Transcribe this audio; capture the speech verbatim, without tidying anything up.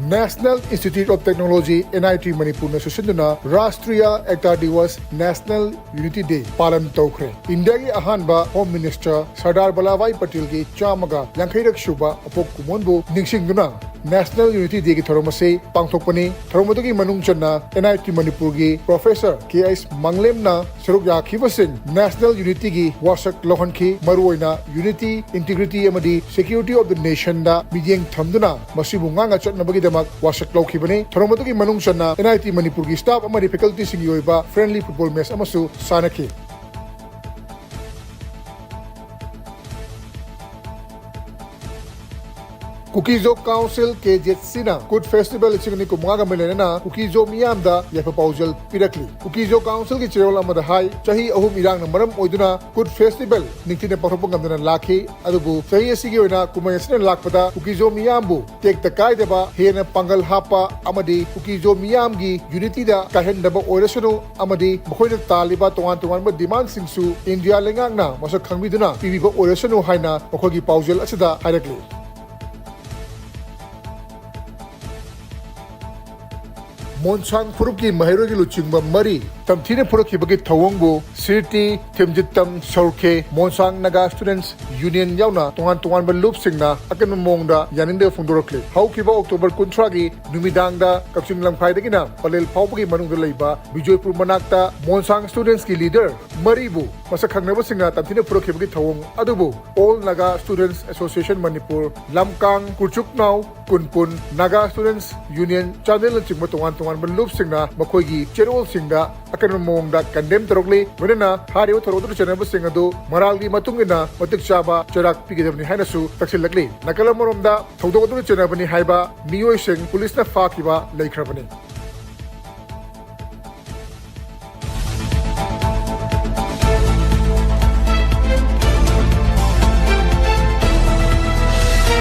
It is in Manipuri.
National Institute of Technology, N I T ꯃꯅꯤꯄꯨꯔꯅ ꯁꯨꯁꯤꯟꯗꯨꯅ ꯔꯥꯁꯇ꯭ꯔꯤꯌꯥ ꯑꯦꯛꯇꯥ ꯗꯤꯋꯁ, National Unity Day ꯄꯥꯂꯟ ꯇꯧꯈ꯭ꯔꯦ꯫ ꯏꯟꯗꯤꯌꯥꯒꯤ ꯑꯍꯥꯟꯕ ꯍꯣꯝ ꯃꯤꯅꯤꯁꯇꯔ ꯁꯔꯗꯥꯔ ꯚꯜꯂꯥꯚꯥꯏ ꯄꯇꯦꯜꯒꯤ ꯆꯥꯝꯃꯒ ꯌꯥꯡꯈꯩꯔꯛ ꯁꯨꯕ ꯑꯄꯣꯛ ꯀꯨꯝꯑꯣꯟꯕꯨ ꯅꯤꯡꯁꯤꯡꯗꯨꯅ National Unity Dayꯒꯤ ꯊꯧꯔꯝ ꯑꯁꯤ ꯄꯥꯡꯊꯣꯛꯄꯅꯤ꯫ ꯊꯧꯔꯝ ꯑꯗꯨꯒꯤ ꯃꯅꯨꯡ ꯆꯟꯅ N I T ꯃꯅꯤꯄꯨꯔꯒꯤ ꯄ꯭ꯔꯣꯐꯦꯁꯔ ꯀꯦ ꯑꯩꯆ ꯃꯪꯂꯦꯝꯅ ꯁꯔꯨꯛ ꯌꯥꯈꯤꯕꯁꯤꯡ National Unityꯒꯤ ꯋꯥꯁꯛ ꯂꯧꯍꯟꯈꯤ꯫ ꯃꯔꯨꯑꯣꯏꯅ Unity, Integrity ꯑꯃꯗꯤ Security of the Nationꯗ ꯃꯤꯠꯌꯦꯡ ꯊꯝꯗꯨꯅ ꯃꯁꯤꯕꯨ ꯉꯥꯛꯅ ꯆꯠꯅꯕꯒꯤꯗꯃꯛ ꯋꯥꯁꯛ ꯂꯧꯈꯤꯕꯅꯤ꯫ ꯊꯧꯔꯝ ꯑꯗꯨꯒꯤ ꯃꯅꯨꯡ ꯆꯟꯅ N I T ꯃꯅꯤꯄꯨꯔꯒꯤ staff ꯑꯃꯗꯤ facultyꯁꯤꯡꯒꯤ ꯑꯣꯏꯕ friendly football match ꯑꯃꯁꯨ ꯁꯥꯟꯅꯈꯤ꯫ ꯀꯨꯀꯤꯖꯣ ꯀꯥꯎꯟꯁꯤꯜ, ꯀꯦ ꯖꯦꯠ ꯁꯤꯅ ꯀꯨꯠ ꯐꯦꯁꯇꯤꯚꯦꯜ ꯂꯤꯁꯤꯡ ꯑꯅꯤ ꯀꯨꯟꯃꯉꯥꯒ ꯃꯔꯤ ꯂꯣꯏꯅꯅ ꯀꯨꯀꯤꯖꯣ ꯃꯤꯌꯥꯝꯗ ꯌꯥꯏꯐ ꯄꯥꯎꯖꯦꯜ ꯄꯤꯔꯛꯂꯤ꯫ ꯀꯨꯀꯤꯖꯣ ꯀꯥꯎꯟꯁꯤꯜꯒꯤ ꯆꯦꯔꯣꯜ ꯑꯃꯗ ꯍꯥꯏ, ꯆꯍꯤ ꯑꯍꯨꯝ ꯏꯔꯥꯡꯅ ꯃꯔꯝ ꯑꯣꯏꯗꯨꯅ ꯀꯨꯠ ꯐꯦꯁꯇꯤꯚꯦꯜ ꯅꯤꯡꯊꯤꯅ ꯄꯥꯡꯊꯣꯛꯄ ꯉꯝꯗꯅ ꯂꯥꯛꯈꯤ, ꯑꯗꯨꯕꯨ ꯆꯍꯤ ꯑꯁꯤꯒꯤ ꯑꯣꯏꯅ ꯀꯨꯝꯍꯩ ꯑꯁꯤꯅ ꯂꯥꯛꯄꯗ ꯀꯨꯀꯤꯖꯣ ꯃꯤꯌꯥꯝꯕꯨ ꯇꯦꯛꯇ ꯀꯥꯏꯗꯕ, ꯍꯦꯟꯅ ꯄꯥꯡꯒꯜ ꯍꯥꯞꯄ ꯑꯃꯗꯤ ꯀꯨꯀꯤꯖꯣ ꯃꯤꯌꯥꯝꯒꯤ ꯌꯨꯅꯤꯇꯤꯗ ꯀꯥꯏꯍꯟꯗꯕ ꯑꯣꯏꯔꯁꯅꯨ ꯑꯃꯗꯤ ꯃꯈꯣꯏꯅ ꯇꯥꯜꯂꯤꯕ ꯇꯣꯉꯥꯟ ꯇꯣꯉꯥꯟꯕ ꯗꯤꯃꯥꯟꯁꯤꯡꯁꯨ ꯏꯟꯗꯤꯌꯥ ꯂꯩꯉꯥꯛꯅ ꯃꯁꯛ ꯈꯪꯕꯤꯗꯨꯅ ꯄꯤꯕꯤꯕ ꯑꯣꯏꯔꯁꯅꯨ ꯍꯥꯏꯅ ꯃꯈꯣꯏꯒꯤ ꯄꯥꯎꯖꯦꯜ ꯑꯁꯤꯗ ꯍꯥꯏꯔꯛꯂꯤ꯫ ꯃꯣꯟꯁꯥꯡ ꯐꯨꯔꯨꯞꯀꯤ ꯃꯍꯩꯔꯣꯏꯒꯤ ꯂꯨꯆꯤꯡꯕ ꯃꯔꯤ ꯇꯝꯊꯤꯅ ꯐꯨꯔꯛꯈꯤꯕꯒꯤ ꯊꯧꯑꯣꯡꯕꯨ ꯁꯤꯔꯇꯤ, ꯊꯤꯝꯖꯤꯠꯇꯝ, ꯁꯧꯔꯈꯦ, ꯃꯣꯟꯁꯥꯡ ꯅꯥꯒꯥ ꯁ꯭ꯇꯨꯗꯦꯟꯠꯁ ꯌꯨꯅꯤꯌꯟ ꯌꯥꯎꯅ ꯇꯣꯉꯥꯟ ꯇꯣꯉꯥꯟꯕ ꯂꯨꯞꯁꯤꯡꯅ ꯑꯀꯟꯕ ꯃꯑꯣꯡꯗ ꯌꯥꯅꯤꯡꯗꯕ ꯐꯣꯡꯗꯣꯔꯛꯂꯤ꯫ ꯍꯧꯈꯤꯕ ꯑꯣꯛꯇꯣꯕꯔ ꯀꯨꯟꯊ꯭ꯔꯥꯒꯤ ꯅꯨꯃꯤꯗꯥꯡꯗ ꯀꯛꯆꯤꯡ ꯂꯝꯈꯥꯏꯗꯒꯤꯅ ꯄꯂꯦꯜ ꯐꯥꯎꯕꯒꯤ ꯃꯅꯨꯡꯗ ꯂꯩꯕ ꯕꯤꯖꯣꯏꯄꯨꯔ ꯃꯅꯥꯛꯇ ꯃꯣꯟꯁꯥꯡ ꯁ꯭ꯇꯨꯗꯦꯟꯠꯁꯀꯤ ꯂꯤꯗꯔ ꯃꯔꯤꯕꯨ ꯃꯁꯛ ꯈꯪꯅꯕꯁꯤꯡꯅ ꯇꯝꯊꯤꯅ ꯐꯨꯔꯛꯈꯤꯕꯒꯤ ꯊꯧꯑꯣꯡ ꯑꯗꯨꯕꯨ All Naga Students Association Manipur, Lamkang, ꯀꯨꯔꯆꯨꯛꯅꯥꯎ, ꯀꯨꯟꯄꯨꯟ, ꯅꯥꯒꯥ ꯁ꯭ꯇꯨꯗꯦꯟꯠꯁ ꯌꯨꯅꯤꯌꯟ, ꯆꯥꯟꯗꯦꯜꯅꯆꯤꯡꯕ ꯇꯣꯉꯥꯟ ꯇꯣꯉꯥꯟꯕ ꯂꯨꯞꯁꯤꯡꯅ ꯃꯈꯣꯏꯒꯤ ꯆꯦꯔꯣꯜꯁꯤꯡꯗ ꯑꯀꯟꯕ ꯃꯑꯣꯡꯗ ꯀꯟꯗꯦꯝ ꯇꯧꯔꯛꯂꯤ꯫ ꯂꯣꯏꯅꯅ ꯍꯥꯏꯔꯤꯕ ꯊꯧꯔꯝ ꯑꯗꯨꯗ ꯆꯦꯟꯅꯕꯁꯤꯡ ꯑꯗꯨ ꯃꯔꯥꯜꯒꯤ ꯃꯇꯨꯡ ꯏꯟꯅ ꯃꯇꯤꯛ ꯆꯥꯕ ꯆꯩꯔꯥꯛ ꯄꯤꯒꯗꯕꯅꯤ ꯍꯥꯏꯅꯁꯨ ꯇꯛꯁꯤꯜꯂꯛꯂꯤ꯫ ꯅꯥꯀꯜ ꯑꯃꯔꯣꯝꯗ ꯊꯧꯗꯣꯛ ꯑꯗꯨꯗ ꯆꯦꯟꯅꯕꯅꯤ ꯍꯥꯏꯕ ꯃꯤꯑꯣꯏꯁꯤꯡ ꯄꯨꯂꯤꯁꯅ ꯐꯥꯈꯤꯕ ꯂꯩꯈ꯭ꯔꯕꯅꯤ꯫